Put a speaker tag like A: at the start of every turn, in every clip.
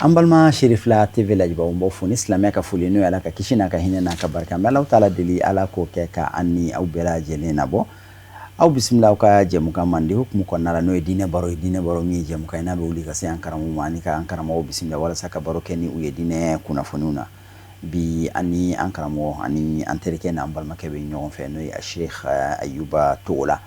A: An balima Cherifla TV lajɛbaaw, n b'aw fo ni silamɛya ka foli, n'o ye Ala ka kisi n'a ka hinɛ n'a ka barika. An bɛ Alahu taala deli, Ala k'o kɛ ka an ni aw bɛɛ lajɛlen nabɔ. Aw bisimila aw ka jɛmukan mandi hukumu kɔnɔna la, n'o ye diinɛ baro ye. Diinɛ baro min ye jɛmukan ye n'a bɛ wuli ka se an karamɔgɔw ma ani ka an karamɔgɔw bisimila walasa ka baro kɛ ni u ye diinɛ kunnafoniw na. Bi an ni an karamɔgɔ ani an terikɛ n'an balimakɛ bɛ ɲɔgɔn fɛ, n'o ye Sheikh Ayuba Togola.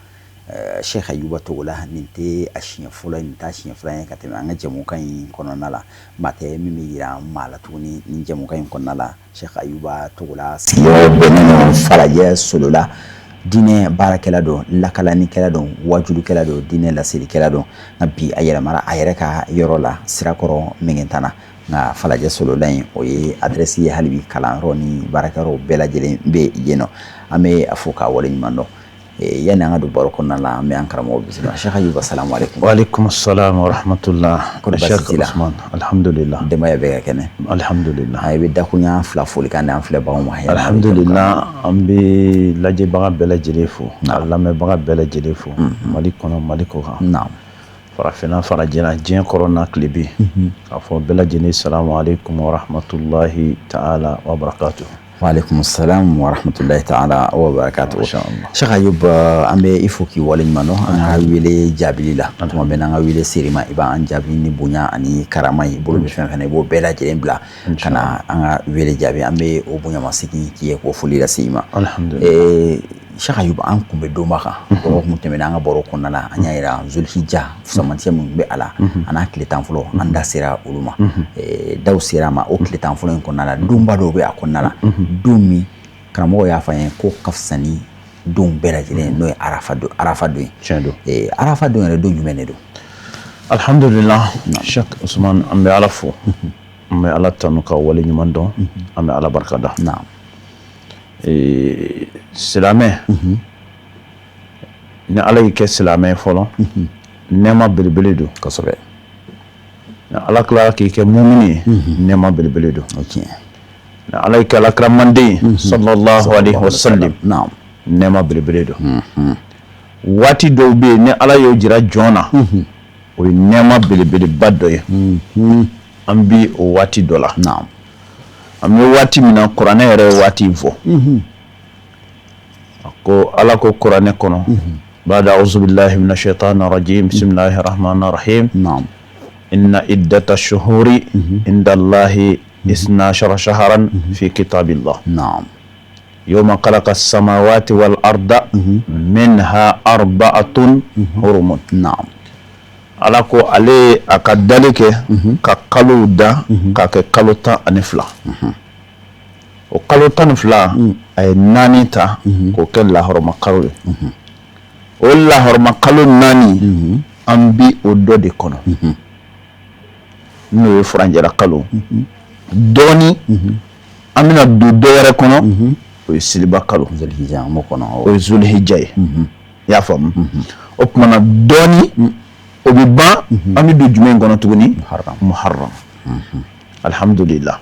A: Sheikh Ayuba Togola, nin tɛ a siɲɛ fɔlɔ ye, nin t'a siɲɛ fila ye ka tɛmɛ an ka jɛmukan in kɔnɔna la. Maa tɛ min bɛ yira maa la tuguni nin jɛmukan in kɔnɔna la. Sheikh Ayuba Togola sigiyɔrɔ bɛnnen don Falajɛ Solola. Diinɛ baarakɛla don, lakalanikɛla don, wajulikɛla don, diinɛ laselikɛla don. Nka bi a yɛlɛmara a yɛrɛ ka yɔrɔ la Sirakɔrɔ Megetana. Nka Falajɛ Solola in, o ye adresse ye hali bi. Kalanyɔrɔ ni baarakɛyɔrɔ bɛɛ lajɛlen bɛ yen nɔ. An bɛ a fo k'a waleɲuman dɔn. Yanni an ka don baro kɔnɔna la, an bɛ an karamɔgɔ bisimila. Sheikh Ayuba, salamu aleykum.
B: Wa aleykum salam wa rahmatullah.
A: Kɔri baasi t'i la?
B: Alhamdulillah.
A: Denbaya bɛɛ ka kɛnɛ?
B: Alhamdulillah.
A: I bɛ dakunya fila folikan di an filɛbagaw ma.
B: Alhamdulillah, an bɛ lajɛbaga bɛɛ lajɛlen fo, ka lamɛnbaga bɛɛ lajɛlen fo, Mali kɔnɔ, Mali kɔkan, farafinna, farajɛla, diɲɛ kɔrɔn n'a tilebin, k'a fɔ bɛɛ lajɛlen salamu aleykum wa rahmatulahi ta'ala wa barakatuh.
A: Waaleykum salam wa rahmatulahi ta'ala wa barakatuh. Sheikh Ayub, an bɛ i fo k'i waleɲuman dɔn an ka wele jaabili la. Tuma bɛɛ n'an ka wele ser'i ma, i b'an jaabi ni bonya ani karama ye. I bolo bɛ fɛn fɛn na, i b'o bɛɛ lajɛlen bila ka na an ka wele jaabi. An bɛ o bonyamasegin k'i ye, k'o foli lase i ma. Cheikh Ayub, an kun bɛ donba kan. Dɔgɔkun tɛmɛnen, an ka baro kɔnɔna la, an y'a jira Zulhijja fusamantiya min bɛ a la, a n'a tile 10 fɔlɔ, an da sera olu ma, daw sera a ma. O tile 10 fɔlɔ in kɔnɔna la, donba dɔw bɛ a kɔnɔna la, don min karamɔgɔ y'a fɔ an ye ko ka fisa ni don bɛɛ lajɛlen, n'o ye arafa don, arafa don ye.
B: Tiɲɛ don.
A: Arafa don yɛrɛ, don jumɛn de don?
B: Alhamdulillah, Cheikh Usman, an bɛ Ala fo, an bɛ Ala tanu ka wale ɲuman dɔn, an bɛ Ala barika da. Silamɛ, ni Ala y'i kɛ silamɛ fɔlɔ, nɛɛma belebele don.
A: Kosɛbɛ.
B: Ni Ala tilara k'i kɛ mumini ye, nɛɛma belebele don.
A: O tiɲɛ.
B: Ni Ala y'i kɛ alakira manden ye, sallallahu alaihi wasallam, nɛɛma belebele don. Waati dɔw bɛ yen, ni Ala y'o jira jɔn na, o ye nɛɛma belebeleba dɔ ye. An bi o waati dɔ la. An bɛ waati min na, kuranɛ yɛrɛ ye waati in fɔ. A ko, Ala ko kuranɛ kɔnɔ, bada auzubillahi minash shaitani rajim, bismillahir rahmanir rahim, inna iddata shuhuri indallahi isna ashara shahran fi kitabillah yawma khalaqa samawati wal arda minha arba'atun hurumun. Ala ko ale a ka dali kɛ ka kalow da k'a kɛ kalo 12. O kalo 12, a ye naani ta k'o kɛ lahɔrɔma kalo ye. O lahɔrɔma kalo naani, an bi o dɔ de kɔnɔ, n'o ye furanjɛra kalo. Dɔɔni an bɛna don dɔ wɛrɛ kɔnɔ, o ye seliba kalo, o ye zulhijja ye. I y'a faamu? O tuma na, dɔɔni o bɛ ban, an bɛ don jumɛn kɔnɔ tuguni? Muharram. Alhamdulillah.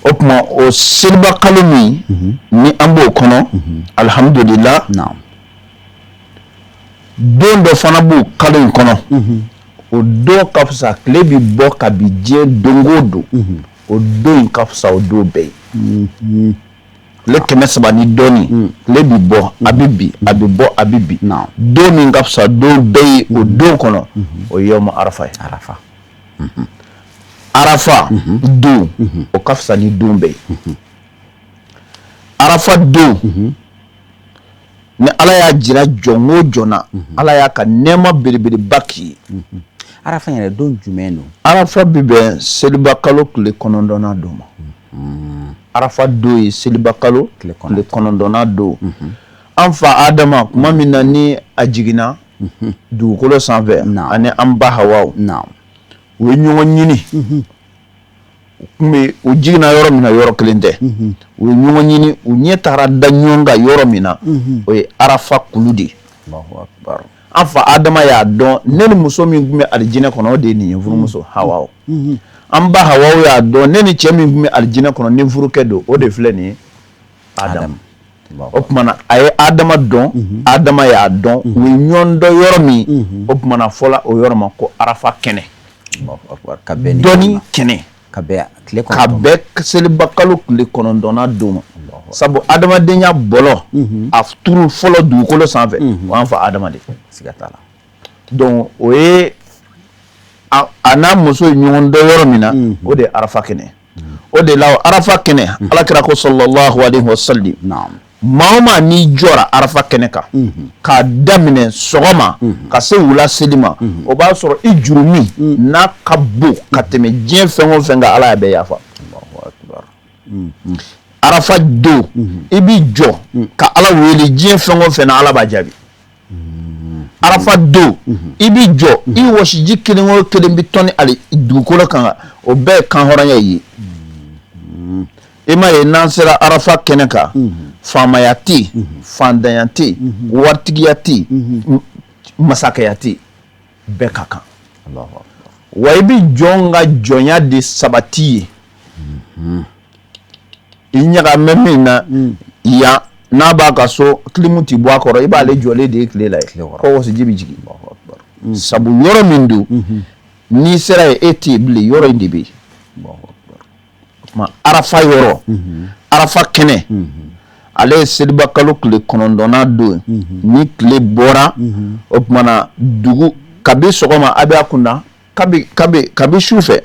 B: O tuma, o seliba kalo min ni an b'o kɔnɔ, alhamdulillah, don dɔ fana b'o kalo in kɔnɔ, o don ka fisa. Tile bɛ bɔ ka bin diɲɛ don o don, o don in ka fisa o don bɛɛ ye. Tile 300 ni dɔɔni, tile bɛ bɔ, a bɛ bin, a bɛ bɔ, a bɛ bin. Don min ka fisa don bɛɛ ye o don kɔnɔ, o ye yawmu arafa ye.
A: Arafa.
B: Arafa don, o ka fisa ni don bɛɛ ye. Arafa don, ni Ala y'a jira jɔn o jɔn na, Ala y'a ka nɛɛma belebeleba k'i ye.
A: Arafa yɛrɛ, don jumɛn don?
B: Arafa bɛ bɛn seliba kalo tile 9nan don ma. Arafa don ye seliba kalo tile 9nan don. An fa Adama, tuma min na ni a jiginna dugukolo sanfɛ, ani an ba Hawa, u ye ɲɔgɔn ɲini. U tun bɛ, u jiginna yɔrɔ min na, yɔrɔ kelen tɛ. U ye ɲɔgɔn ɲini, u ɲɛ taara da ɲɔgɔn kan yɔrɔ min na, o ye Arafa kulu de ye. An fa Adama y'a dɔn, ne ni muso min tun bɛ alijinɛ kɔnɔ, o de ye nin ye, furumuso Hawa. An ba Hawa y'a dɔn, ne ni cɛ min tun bɛ alijinɛ kɔnɔ, ni furukɛ don, o de filɛ nin ye, Adamu. O tuma na, a ye Adama dɔn, Adama y'a dɔn. U ye ɲɔgɔn dɔn yɔrɔ min, o tuma na, fɔla o yɔrɔ ma ko Arafa kɛnɛ.
A: Ka bɛn
B: dɔnni kɛnɛ,
A: ka bɛn tile
B: ka bɛn seliba kalo tile 9nan don ma. Sabu adamadenya bɔlɔ a turu fɔlɔ dugukolo sanfɛ, o y'an fa Adama de.
A: Siga t'a la.
B: Donc o ye a n'a muso ye ɲɔgɔn dɔn yɔrɔ min na, o de ye Arafa kɛnɛ. O de la Arafa kɛnɛ, Ala kira ko sallallahu alaihi wasallam, maa o maa n'i jɔra Arafa kɛnɛ kan k'a daminɛ sɔgɔma ka se wula seli ma, o b'a sɔrɔ i jurumi n'a ka bon ka tɛmɛ diɲɛ fɛn o fɛn kan, Ala y'a bɛɛ yafa. Arafa don, i b'i jɔ ka Ala wele diɲɛ fɛn o fɛn na, Ala b'a jaabi. Arafa don, i b'i jɔ, i wɔsiji kelen o kelen bɛ tɔni ali dugukolo kan, o bɛɛ ye kanhɔrɔnya ye. I m'a ye, n'an sera Arafa kɛnɛ kan, faamaya tɛ yen, fantanya tɛ yen, waritigiya tɛ yen, masakɛya tɛ yen, bɛɛ ka kan. Wa i bɛ jɔn ka jɔnya de sabati ye. I ɲaga bɛ min na yan, n'a b'a ka so, kilimu ti bɔ a kɔrɔ, i b'ale jɔlen de ye tile la ye, ko wɔsiji bɛ jigin. Sabu yɔrɔ min don, n'i sera yen, e tɛ yen bilen, yɔrɔ in de bɛ yen. O tuma Arafa yɔrɔ, Arafa kɛnɛ, ale ye seliba kalo tile 9nan don ye. Ni tile bɔra, o tuma na dugu kabi sɔgɔma a bɛ a kunda, kabi su fɛ,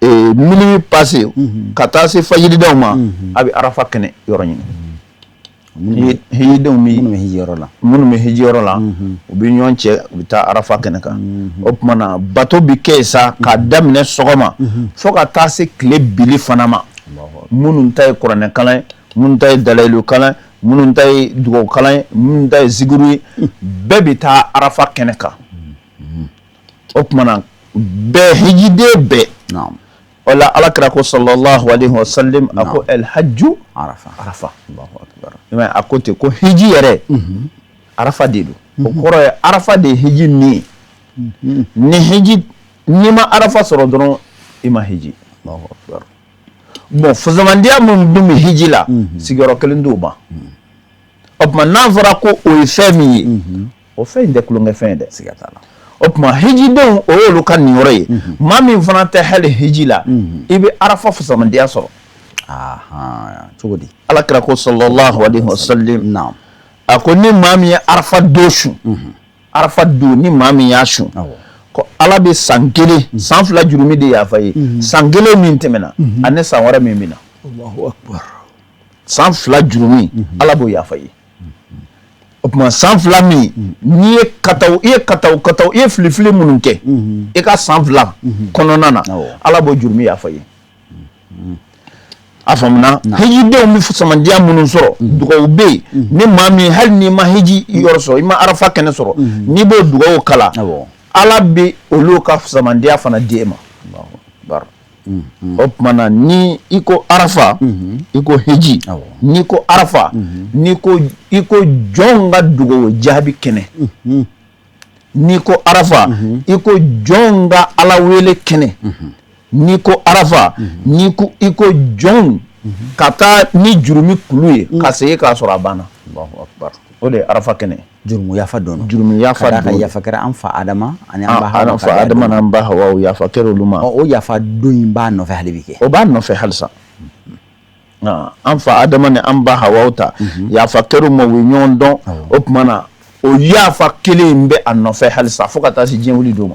B: minuit passé ka taa se fajiridaw ma, a bɛ Arafa kɛnɛ yɔrɔ ɲini. Hijidenw
A: minnu bɛ hiji yɔrɔ la,
B: minnu bɛ hiji yɔrɔ la, u bɛ ɲɔgɔn cɛ, u bɛ taa Arafa kɛnɛ kan. O tuma na bato bɛ kɛ yen sa k'a daminɛ sɔgɔma fo ka taa se tile bili fana ma. Minnu ta ye kuranɛ kalan ye, minnu ta ye dalayilu kalan ye, minnu ta ye dugawu kalan ye, minnu ta ye zikiru ye, bɛɛ bɛ taa Arafa kɛnɛ kan. O tuma na bɛɛ, hijiden bɛɛ. O la Ala kira ko sallallahu alaihi wasallam, a ko el hajju
A: arafa.
B: Arafa. A ko ten ko hiji yɛrɛ Arafa de don. O kɔrɔ ye Arafa de ye hiji nin ye. Ni hiji, n'i ma Arafa sɔrɔ dɔrɔn, i ma hiji. Bon, fusamandiya min dun bɛ hiji la, sigiyɔrɔ kelen t'o ma. O tuma n'a fɔra ko o ye fɛn min ye, o fɛn in tɛ tulonkɛfɛn ye dɛ.
A: Siga t'a la.
B: O tuma hijidenw, o y'olu ka niyɔrɔ ye. Maa min fana tɛ hali hiji la, i bɛ Arafa fusamandiya sɔrɔ.
A: Cogo di?
B: Ala kira ko sallallahu alaihi wasallam, a ko ni maa min ye Arafa don sun, Arafa don, ni maa min y'a sun, ko Ala bɛ san 1, san 2 jurumi de yafa ye, san 1 min tɛmɛna ani san wɛrɛ min bɛ na.
A: Allahu akbar.
B: San 2 jurumi, Ala b'o yafa ye. O tuma san 2 min n'i ye kataw, i ye kataw kataw, i ye filifili minnu kɛ i ka san 2 kɔnɔna na, Ala b'o jurumi yafa ye. A faamuna? Hijidenw bɛ fusamandiya minnu sɔrɔ, dugawu bɛ yen, ni maa min, hali n'i ma hiji yɔrɔ sɔrɔ, i ma Arafa kɛnɛ sɔrɔ, n'i b'o dugawu kalan, Ala bɛ olu ka fusamandiya fana di e ma. O tuma na ni i ko Arafa, i ko hiji. N'i ko Arafa, n'i ko, i ko jɔn ka dugawu jaabi kɛnɛ. N'i ko Arafa, i ko jɔn ka Ala wele kɛnɛ. N'i ko Arafa, n'i ko, i ko jɔn ka taa ni jurumi kulu ye ka segin k'a sɔrɔ a banna. O de ye Arafa kɛnɛ.
A: Jurumu yafa don.
B: Jurumu yafa
A: don. Yafa kɛra an fa Adama ani an ba
B: Hawa. An fa Adama n'an ba Hawa, yafa kɛra olu ma.
A: O yafa don in b'a nɔfɛ hali bi kɛ.
B: O b'a nɔfɛ halisa. An fa Adama ni an ba Hawa ta, yafa kɛra u ma, u ye ɲɔgɔn dɔn. O tuma na o yafa kelen in bɛ a nɔfɛ halisa fo ka taa se diɲɛ wuli don ma,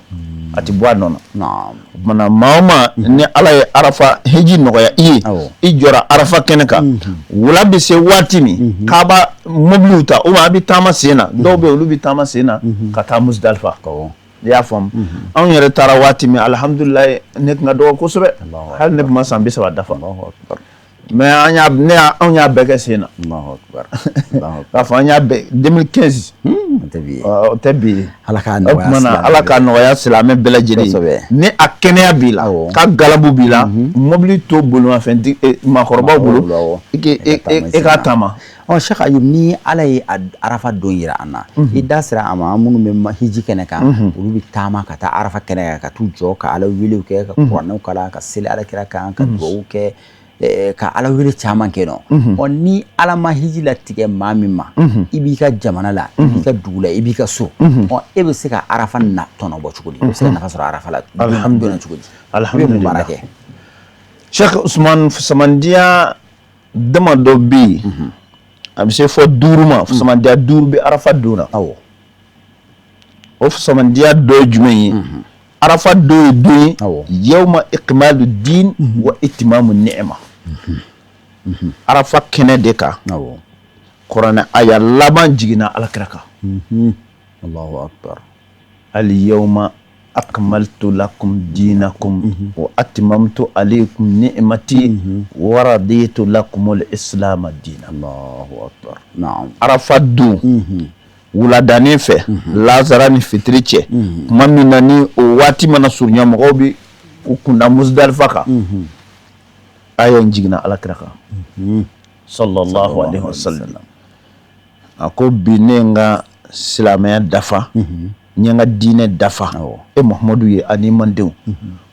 B: a tɛ bɔ a nɔ na. O tuma na maa o maa ni Ala ye Arafa hiji nɔgɔya i ye, i jɔra Arafa kɛnɛ kan, wula bɛ se waati min k'a b'a mobiliw ta, ou bien a bɛ taama sen na, dɔw bɛ yen, olu bɛ taama sen na ka taa Musdalifa. I y'a faamu? Anw yɛrɛ taara waati min, alihamudulilayi, ne tun ka dɔgɔ kosɛbɛ, hali ne tun ma san 30 dafa, mais an y'a ne y'a anw y'a bɛɛ kɛ sen na. K'a fɔ an y'a bɛɛ 2015, o tɛ bi ye.
A: Ala k'a nɔgɔya.
B: Ala k'a nɔgɔya silamɛ bɛɛ lajɛlen ye. Ni a kɛnɛya b'i la, ka galabu b'i la, mobili to bolimafɛn maakɔrɔbaw bolo, i k'a taama.
A: Ɔ Cheikh Ayub, ni Ala ye Arafa don jira an na, i da sera a ma, minnu bɛ hiji kɛnɛ kan, olu bɛ taama ka taa Arafa kɛnɛ kan, ka t'u jɔ ka Ala welew kɛ, ka kuranɛw kalan, ka seli Ala kira kan, ka dugawu kɛ. Ka Ala wele caman kɛ nɔ. Ɔ, ni Ala ma hiji latigɛ maa min ma, i b'i ka jamana la, i b'i ka dugu la, i b'i ka so, ɔ, e bɛ se ka arafa na tɔnɔ bɔ cogo di? I bɛ se ka nafa sɔrɔ arafa la
B: Alhamdulillah.
A: cogo di? I bɛ mun baara kɛ?
B: Cheikh Usman, fisamandiya dama dɔ bɛ yen, a bɛ se fɔ duuru ma. Fisamandiya duuru bɛ arafa don na. O fisamandiya dɔ ye jumɛn ye? Arafa don ye don ye, yawma ikmalu din wa itimamu ni'ma. Arafa kɛnɛ de kan, kuranɛ aya laban jiginna Alakira kan.
A: Allahu akbar.
B: Al yawma akmaltu lakum dinakum wa atmamtu alaykum ni'mati wa raditu lakum al-islam diina.
A: Allahu akbar, na'am.
B: Arafa don wuladanin fɛ, lazara ni fitiri cɛ, tuma min na ni o waati mana surunya, mɔgɔw bɛ u kunda Musdalifa kan, aya in jiginna Alakira kan sallallahu alaihi wasallam. A ko bi ne ye n ka silamɛya dafa, n ye n ka diinɛ dafa e Muhamadu ye ani mandenw.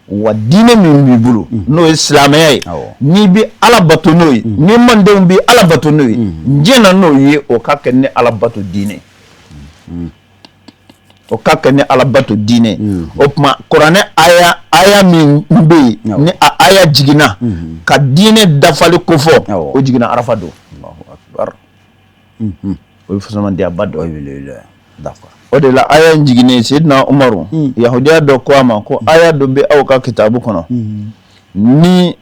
B: Wa diinɛ min b'i bolo, n'o ye silamɛya ye, n'i bɛ Ala bato n'o ye, ni mandenw bɛ Ala bato n'o ye, n jɛnna n'o ye. O ka kɛ ne Ala bato diinɛ, o ka kɛ ne Ala bato diinɛ. O tuma kuranɛ aya min bɛ yen, ni a aya jiginna ka diinɛ dafali kofɔ, o jiginna arafa don.
A: Allahu akbar.
B: O ye fisamandiyaba dɔ
A: ye. D'accord.
B: O de la aya in jiginnen, Seydina Umaru, yahudiya dɔ ko a ma ko aya dɔ bɛ aw ka kitabu kɔnɔ, ni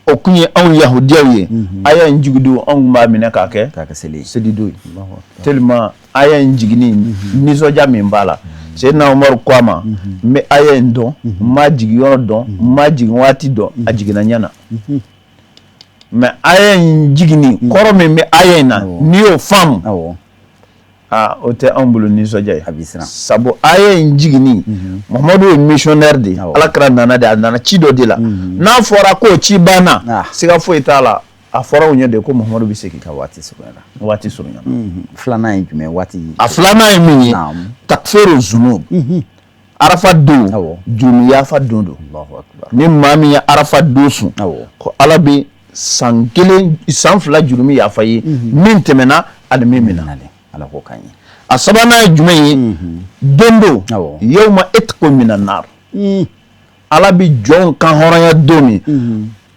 B: o kun ye anw yahudiyaw ye, aya in jigin don, anw tun b'a minɛ k'a kɛ
A: k'a kɛ seli.
B: Selidon ye, tellement aya in jiginni nisɔndiya min b'a la. Seydina Umaru ko a ma: n bɛ aya in dɔn, n m'a jigin yɔrɔ dɔn, n m'a jigin waati dɔn, a jiginna ɲɛ na, mais aya in jiginni kɔrɔ min bɛ aya in na, n'i y'o faamu, aa, o tɛ anw bolo nisɔndiya ye.
A: A b'i siran.
B: Sabu aya in jiginni, Muhamadu ye missionnaire de ye. Ala kira nana de, a nana ci dɔ de la. N'a fɔra k'o ci banna, siga foyi t'a la, a fɔra o ɲɛ de ko Muhamadu bɛ segin.
A: Ka waati surunyana.
B: Waati surunyana.
A: Filanan ye jumɛn waati?
B: A filanan ye min ye, takfiru zunub. Arafa don, jurumu yafa don don.
A: Allahu akbar.
B: Ni maa min ye arafa don sun, ko Ala bɛ san 1, san 2 jurumu yafa ye, min tɛmɛna ani min bɛ na.
A: Ala k'o k'an ye.
B: A sabanan ye jumɛn ye? Don don, yawma itqu minan nar. Ala bɛ jɔnw kan hɔrɔnya don min,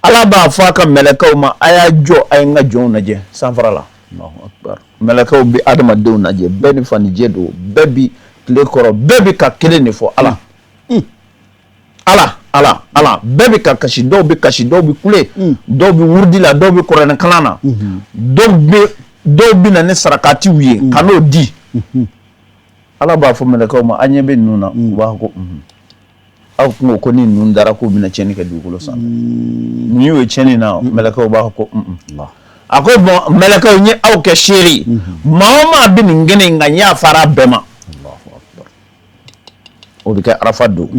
B: Ala b'a fɔ a ka mɛlɛkɛw ma: a y'a jɔ, a ye n ka jɔnw lajɛ sanfara la.
A: Allahu akbar.
B: Mɛlɛkɛw bɛ adamadenw lajɛ, bɛɛ ni fanijɛ don, bɛɛ bi tile kɔrɔ, bɛɛ bɛ ka kelen de fɔ: Ala, Ala, Ala, Ala. Bɛɛ bɛ ka kasi, dɔw bɛ kasi, dɔw bɛ kule, dɔw bɛ wurudi la, dɔw bɛ kuranɛ kalan na, dɔw bɛ na ni sarakatiw ye ka n'o di. Ala b'a fɔ mɛlɛkɛw ma: an ɲɛ bɛ ninnu na. U b'a fɔ ko unhun. Aw kun ko ko ni ninnu dara, k'u bɛna tiɲɛni kɛ dugukolo sanfɛ, nin y'o ye tiɲɛni na. Mɛlɛkɛw b'a fɔ ko unhun. A ko bon, mɛlɛkɛw, n ye aw kɛ seere ye, maa o maa bɛ nin kɛnɛ in kan, n yafara bɛɛ ma. O bɛ kɛ arafa don.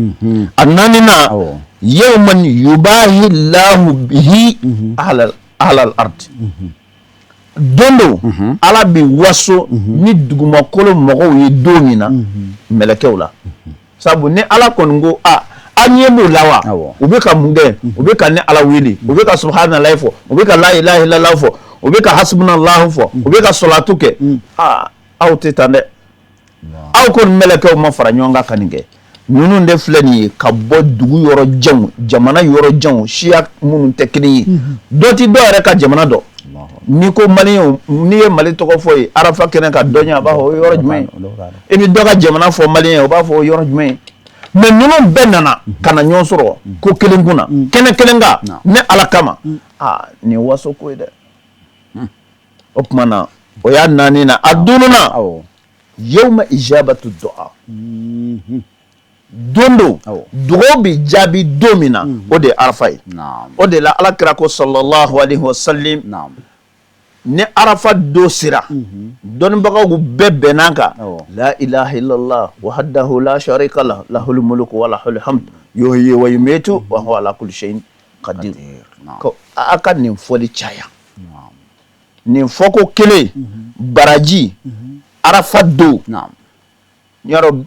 B: A naaninan, yawman yubahi lahu bihi ahlal ard. Don don, Ala bɛ waso ni dugumakolo mɔgɔw ye don min na mɛlɛkɛw la. Sabu ni Ala kɔni ko a an ɲɛ b'o la wa, u bɛ ka mun kɛ? U bɛ ka ne Ala wele, u bɛ ka subhanallahi fɔ, u bɛ ka la ilaha illallah fɔ, u bɛ ka hasbunallahu fɔ, u bɛ ka salatu kɛ. Aa, aw tɛ tan dɛ! Aw ko mɛlɛkɛw ma fara ɲɔgɔn kan ka nin kɛ. Ninnu de filɛ nin ye ka bɔ dugu yɔrɔ janw, jamana yɔrɔ janw, siya minnu tɛ kelen ye, dɔ ti dɔ yɛrɛ ka jamana dɔn. N'i ko maliyɛnw, n'i ye Mali tɔgɔ fɔ ye arafa kɛnɛ kan, dɔ ɲɛ a b'a fɔ o ye yɔrɔ jumɛn ye? I bɛ dɔ ka jamana fɔ maliyɛn ye, o b'a fɔ o ye yɔrɔ jumɛn ye? Mais ninnu bɛɛ nana ka na ɲɔgɔn sɔrɔ ko kelen kun na, kɛnɛ kelen kan, ne Ala kama. Aa, nin ye waso ko ye dɛ! O tuma na, o y'a naani na. A duurunan, yawma ijabatu du'a. Don don dugaw bɛ jaabi don min na, o de ye arafa ye. O de la Ala kira ko sallallahu alaihi wasallam, ni arafa don sera, dɔnnibagaw bɛɛ bɛnn'a kan: la ilaha illallah wahdahu la sharika lah, lahul mulku wa lahul hamd, yuhyi wa yumitu wa huwa ala kulli shay'in qadir. Ko a ka nin fɔli caya. Nin fɔko kelen baraji arafa don, yɔrɔ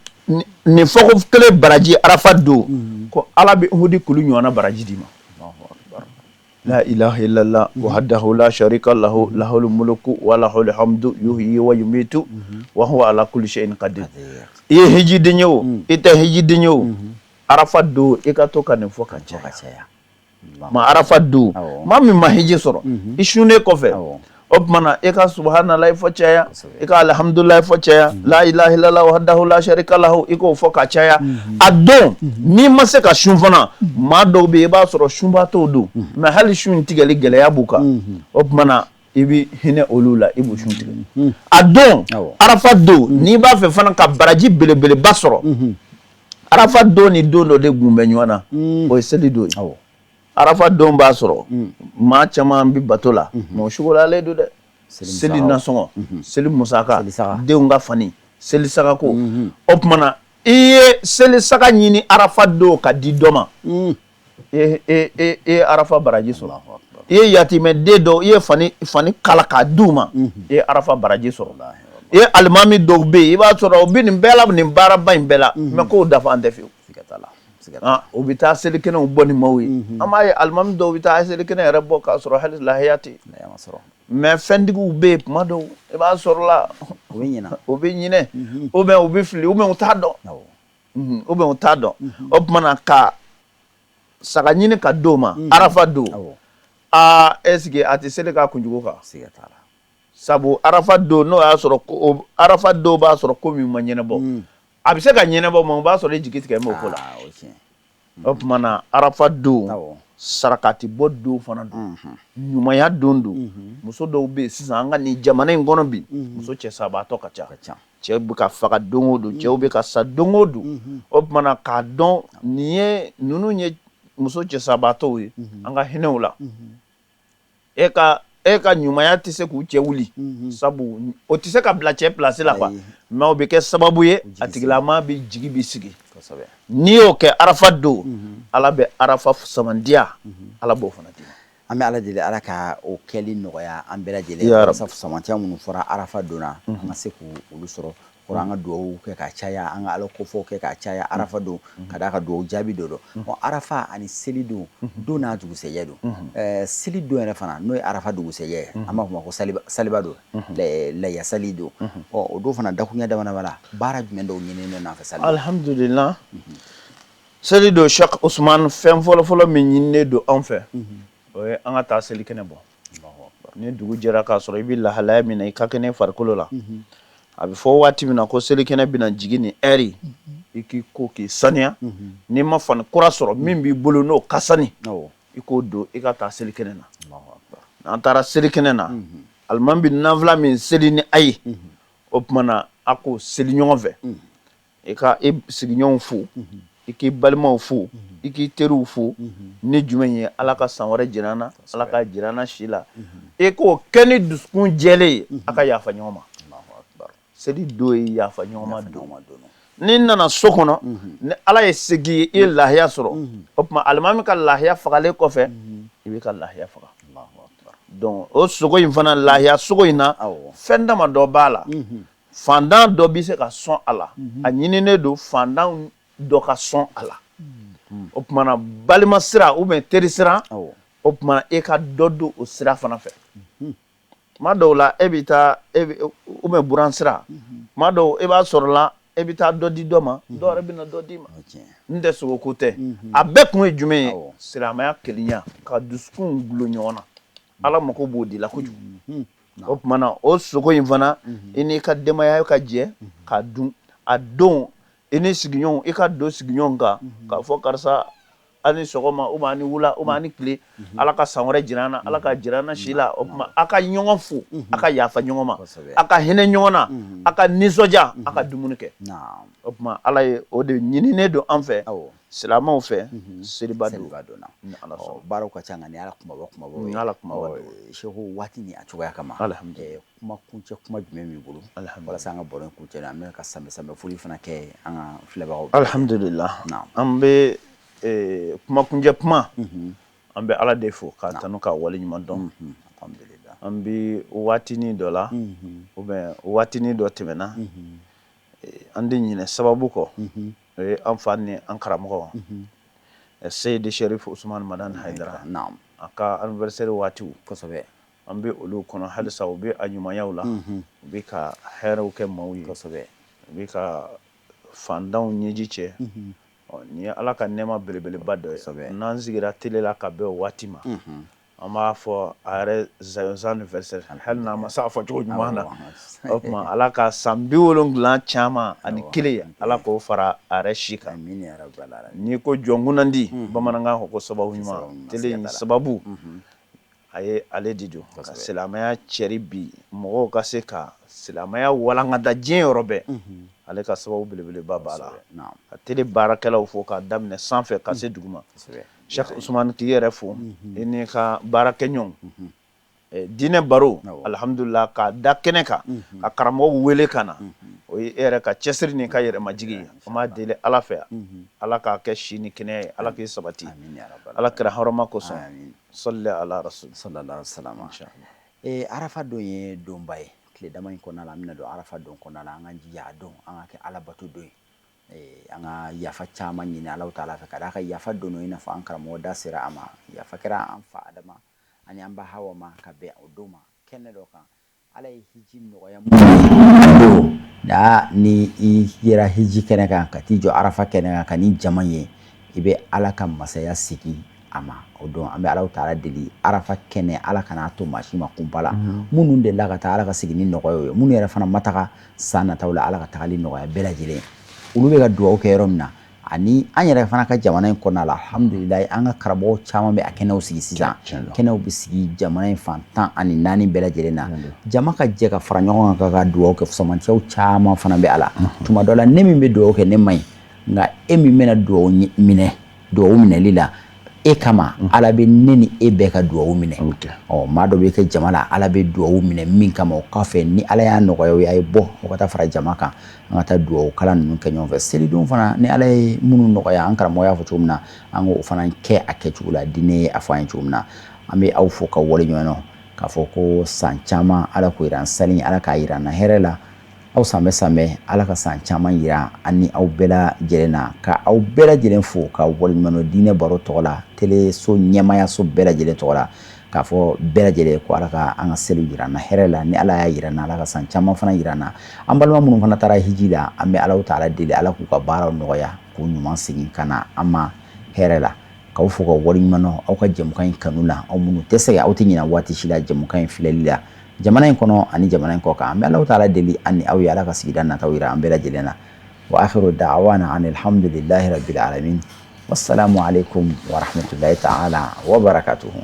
B: nin fɔko kelen baraji arafa don, ko Ala bɛ Uhudi kulu ɲɔgɔnna baraji d'i ma. La ilaha illallah wahdahu la sharika lahu lahul mulku wa lahul hamdu yuhyi wa yumitu wa huwa ala kulli shay'in qadir. I ye hijiden ye o, i tɛ hijiden ye o, arafa don i ka to ka nin fɔ ka caya. Ma arafa don, maa min ma hiji sɔrɔ, i sunnen kɔfɛ, o tuma na i ka subahanallahi fɔ caya, i ka alihamudulilayi fɔ caya, la ilaha illallah wahdahu la sharika lahu, i k'o fɔ ka caya. A don n'i ma se ka sun fana, maa dɔw bɛ yen, i b'a sɔrɔ sunbaatɔw don, mais hali sun in tigɛli gɛlɛya b'u kan, o tuma na i bɛ hinɛ olu la, i b'u sun tigɛ. A don, arafa don, n'i b'a fɛ fana ka baraji belebeleba sɔrɔ, arafa don ni don dɔ de gun bɛ ɲɔgɔn na, o ye seli don ye. Arafa don b'a sɔrɔ maa caman bɛ bato la, mais o sugolalen don dɛ. Seli nasɔngɔ, seli musaka, denw ka fani, seli sagako. O tuma na i ye seli saga ɲini arafa don ka di dɔ ma, e ye arafa baraji sɔrɔ. I ye yatimɛden dɔw, i ye fani kala k'a d'u ma, i ye arafa baraji sɔrɔ. I ye alimami dɔw bɛ yen, i b'a sɔrɔ u bɛ nin bɛɛ la, nin baaraba in bɛɛ la, mais k'o dafa an tɛ fiyewu. U bɛ taa selikɛnɛw bɔ ni maaw ye. An b'a ye alimami dɔw bɛ taa selikɛnɛ yɛrɛ bɔ k'a sɔrɔ hali lahiya tɛ, mais fɛntigiw bɛ yen, tuma dɔw i b'a sɔrɔ la u bɛ ɲinɛ, ou bien u bɛ fili, ou bien u t'a dɔn, ou bien u t'a dɔn. O tuma na ka saga ɲini ka d'o ma arafa don, aa, est-ce que a tɛ seli k'a kunjugu kan? Sabu arafa don, n'o y'a sɔrɔ arafa don b'a sɔrɔ ko min ma ɲɛnabɔ, a bɛ se ka ɲɛnabɔ, mais o b'a sɔrɔ i jigi tigɛ m'o ko la. O tuma na arafa don, sarakati bɔ don fana don, ɲumanya don don. Muso dɔw bɛ yen sisan, an ka nin jamana in kɔnɔ bi, muso cɛ sabaatɔ ka ca, cɛ bɛ ka faga don o don, cɛw bɛ ka sa don o don. O tuma na k'a dɔn nin ye ninnu ye muso cɛ sabaatɔw ye, an ka hinɛ u la. E ka ɲumanya tɛ se k'u cɛ wuli, sabu o tɛ se ka bila cɛ place la quoi, mais o bɛ kɛ sababu ye a tigilama bɛ jigi bɛ sigi. N'i y'o kɛ arafa don, Ala bɛ arafa samandiya, Ala b'o fana d'i ma.
A: An bɛ Ala deli, Ala ka o kɛli nɔgɔya an bɛɛ lajɛlen, walasa samantiya minnu fɔra arafa don na, an ka se k'olu sɔrɔ. Kɔrɔ, an ka dugawu kɛ ka caya, an ka Ala kofɔw kɛ ka caya arafa don, ka d'a ka dugawu jaabi don don. Arafa ani seli don, don n'a dugusɛjɛ don. Seli don yɛrɛ fana, n'o ye arafa dugusɛjɛ ye, an b'a fɔ ma ko saliba don, laya sali don. Ɔ, o don fana, dakuruɲɛ dama dama la, baara jumɛn dɔw ɲininen don an fɛ sali?
B: Alhamdulillah, seli don, Cheikh Ousmane, fɛn fɔlɔfɔlɔ min ɲininen don anw fɛ, o ye an ka taa selikɛnɛ bɔ. Ni dugu jɛra k'a sɔrɔ i bɛ lahalaya min na, i ka kɛnɛ farikolo la, a bɛ fɔ waati min na ko selikɛnɛ bɛna jigin ni ɛri, i k'i ko k'i saniya. N'i ma fani kura sɔrɔ, min b'i bolo n'o ka sani, i k'o don, i ka taa selikɛnɛ na. N'an taara selikɛnɛ na, alimami bɛ nafila min seli ni a ye, o tuma na a k'o seli ɲɔgɔn fɛ. I ka i sigiɲɔgɔnw fo, i k'i balimaw fo, i k'i teriw fo ni jumɛn ye? Ala ka san wɛrɛ jira an na, Ala ka jira an na si la. I k'o kɛ ni dusukun jɛlen ye, a ka yafa ɲɔgɔn ma. Seli don ye yafa ɲɔgɔn ma don. N'i nana so kɔnɔ, ni Ala ye se k'i ye, i ye lahiya sɔrɔ, o tuma alimami ka lahiya fagalen kɔfɛ, i b'i ka lahiya faga. Donc o sogo in fana, lahiya sogo in na, fɛn dama dɔ b'a la. Fantan dɔ bɛ se ka sɔn a la, a ɲininen don fantan dɔ ka sɔn a la. O tuma na balima sira ou bien teri sira, o tuma e ka dɔ don o sira fana fɛ. Tuma dɔw la e bɛ taa e ou bien buran sira, tuma dɔw e b'a sɔrɔ la e bɛ taa dɔ di dɔ ma, dɔ yɛrɛ bɛ na dɔ d'i ma. N tɛ sogo ko tɛ, a bɛɛ kun ye jumɛn ye? Silamɛya kelenya, ka dusukun gulon ɲɔgɔn na, Ala mako b'o de la kojugu. O tuma na o sogo in fana, i n'i ka denbaya ka jɛ k'a dun a don. I ni sigiɲɔgɔnw, i ka don sigiɲɔgɔnw kan k'a fɔ karisa a ni sɔgɔma, ou bien a ni wula, ou bien a ni tile, Ala ka san wɛrɛ jira an na, Ala ka jira an na si la. O tuma a ka ɲɔgɔn fo, a ka yafa ɲɔgɔn ma, a ka hinɛ ɲɔgɔn na, a ka nisɔndiya, a ka dumuni kɛ. O tuma Ala ye o de ɲininen don an fɛ, silamɛw fɛ, seliba don.
A: Ni Ala sɔnna, baaraw ka ca, nka ni Ala kumaba kumabaw ye.
B: Ni Ala kumaba don.
A: Seku, waati ni a cogoya kama, kuma kuncɛ kuma jumɛn b'i bolo walasa an ka baro in kuncɛ? An bɛ ka sanbɛ sanbɛ foli fana kɛ an ka filɛbagaw.
B: Alhamdulillah, an bɛ kuma kuncɛ kuma, an bɛ Ala de fo k'a tanu k'a waleɲuman dɔn. An bɛ waatinin dɔ la, ou bien waatinin dɔ tɛmɛna, an tɛ ɲinɛ sababu kɔ, o ye an fa ni an karamɔgɔ Seyidi Sherif Usman Madani Hayidara. A ka anniversaire waatiw an bɛ olu kɔnɔ halisa. U bɛ a ɲumanyaw la, u bɛ ka hɛrɛw kɛ maaw ye, u bɛ ka fantanw ɲɛji cɛ. Nin ye Ala ka nɛɛma belebeleba dɔ ye. N'an sigira télé la ka bɛn o waati ma, an b'a fɔ a yɛrɛ joyeux anniversaire, hali n'an ma se a fɔ cogo ɲuman na. O tuma, Ala ka san 71 Ala k'o fara a yɛrɛ si kan. N'i ko jɔn kunnandi, bamanankan ko ko sababu ɲuman, télé in sababu a ye ale de don ka silamɛya cɛri bi, mɔgɔw ka se ka silamɛya walankata diɲɛ yɔrɔ bɛɛ. Ale ka sababu belebeleba b'a la. Ka télé baarakɛlaw fo k'a daminɛ sanfɛ ka se duguma. Cheikh Ousmane, k'i yɛrɛ fo, i n'i ka baarakɛɲɔgɔnw. Diinɛ baro, alhamdulillah, k'a da kɛnɛ kan, ka karamɔgɔw wele ka na, o ye e yɛrɛ ka cɛsiri n'i ka yɛrɛmajigi ye. An b'a deli Ala fɛ, Ala k'a kɛ si ni kɛnɛya ye, Ala k'i sabati Ala kira hɔrɔma kosɔn. Sɔli ala rasul.
A: Sallallahu alaihi wasallam. Arafa don ye donba ye. Tile dama in kɔnɔna la, an bɛna don arafa don kɔnɔna la. An ka jija a don, an ka kɛ ala bato don ye. An ka yafa caman ɲini Ala taala fɛ, ka d'a kan yafa don i n'a fɔ an karamɔgɔ da sera a ma. Yafa kɛra an fa Adama ani an ba Hawa ma ka bɛn o don ma kɛnɛ dɔ kan. Ala ye hiji nɔgɔya don ni i yera hiji kɛnɛ kan, ka t'i jɔ arafa kɛnɛ kan ka ni jama ye, i bɛ Ala ka masaya segin a ma o don. An bɛ Ala taala deli, arafa kɛnɛ, Ala kan'a to maa si ma kunpa la. Minnu delila ka taa, Ala ka segin ni nɔgɔya ye. Minnu yɛrɛ fana ma taga, san nataw la, Ala ka tagali nɔgɔya bɛɛ lajɛlen. Olu bɛ ka dugawu kɛ yɔrɔ min na, ani an yɛrɛ fana ka jamana in kɔnɔna la, alhamdulilayi, an ka karamɔgɔw caman bɛ a kɛnɛw sigi sisan. Kɛnɛw bɛ sigi jamana in fan 14 bɛɛ lajɛlen na. Jama ka jɛ ka fara ɲɔgɔn kan ka dugawu kɛ, fusamantiyaw caman fana bɛ a la. Tuma dɔ la, ne min bɛ dugawu kɛ, ne man ɲi, nka e min bɛna dugawu minɛ, dugawu minɛli la e kama, Ala bɛ ne ni e bɛɛ ka dugawu minɛ. Ɔ, maa dɔ bɛ kɛ jama la, Ala bɛ dugawu minɛ min kama, o kɔfɛ, ni Ala y'a nɔgɔya o ye, a ye bɔ o ka taa fara jama kan, an ka taa dugawu kalan ninnu kɛ ɲɔgɔn fɛ. Selidon fana, ni Ala ye minnu nɔgɔya, an karamɔgɔ y'a fɔ cogo min na, an k'o fana kɛ a kɛcogo la, diinɛ ye a fɔ an ye cogo min na. An bɛ aw fo ka waleɲuman dɔn k'a fɔ ko san caman Ala k'o yira an sali, Ala k'a yira an na hɛrɛ la. Aw sanbɛ sanbɛ, Ala ka san caman yira an ni aw bɛɛ lajɛlen na. Ka aw bɛɛ lajɛlen fo ka waleɲuman dɔn diinɛ baro tɔgɔ la, teleso ɲɛmayaso bɛɛ lajɛlen tɔgɔ la, k'a fɔ bɛɛ lajɛlen ko Ala ka an ka seliw yira an na hɛrɛ la. Ni Ala y'a yira an na, Ala ka san caman fana yira an na. An balima minnu fana taara hiji la, an bɛ Ala taala deli, Ala k'u ka baaraw nɔgɔya, k'u ɲuman segin ka na an ma hɛrɛ la. K'aw fo ka waleɲuman dɔn aw ka jɛmukan in kanu la. Aw minnu tɛ sɛgɛn, aw tɛ ɲinɛ waati si la jɛmukan in filɛli la, jamana in kɔnɔ ani jamana in kɔ kan. An bɛ Ala taala deli an ni aw ye, Ala ka sigida nataw yira an bɛɛ lajɛlen na. Wa akhiru da'wana anil hamdulillahi rabbil alamin. Wassalamu alaikum wa rahmatullahi ta'ala wa barakatuhu.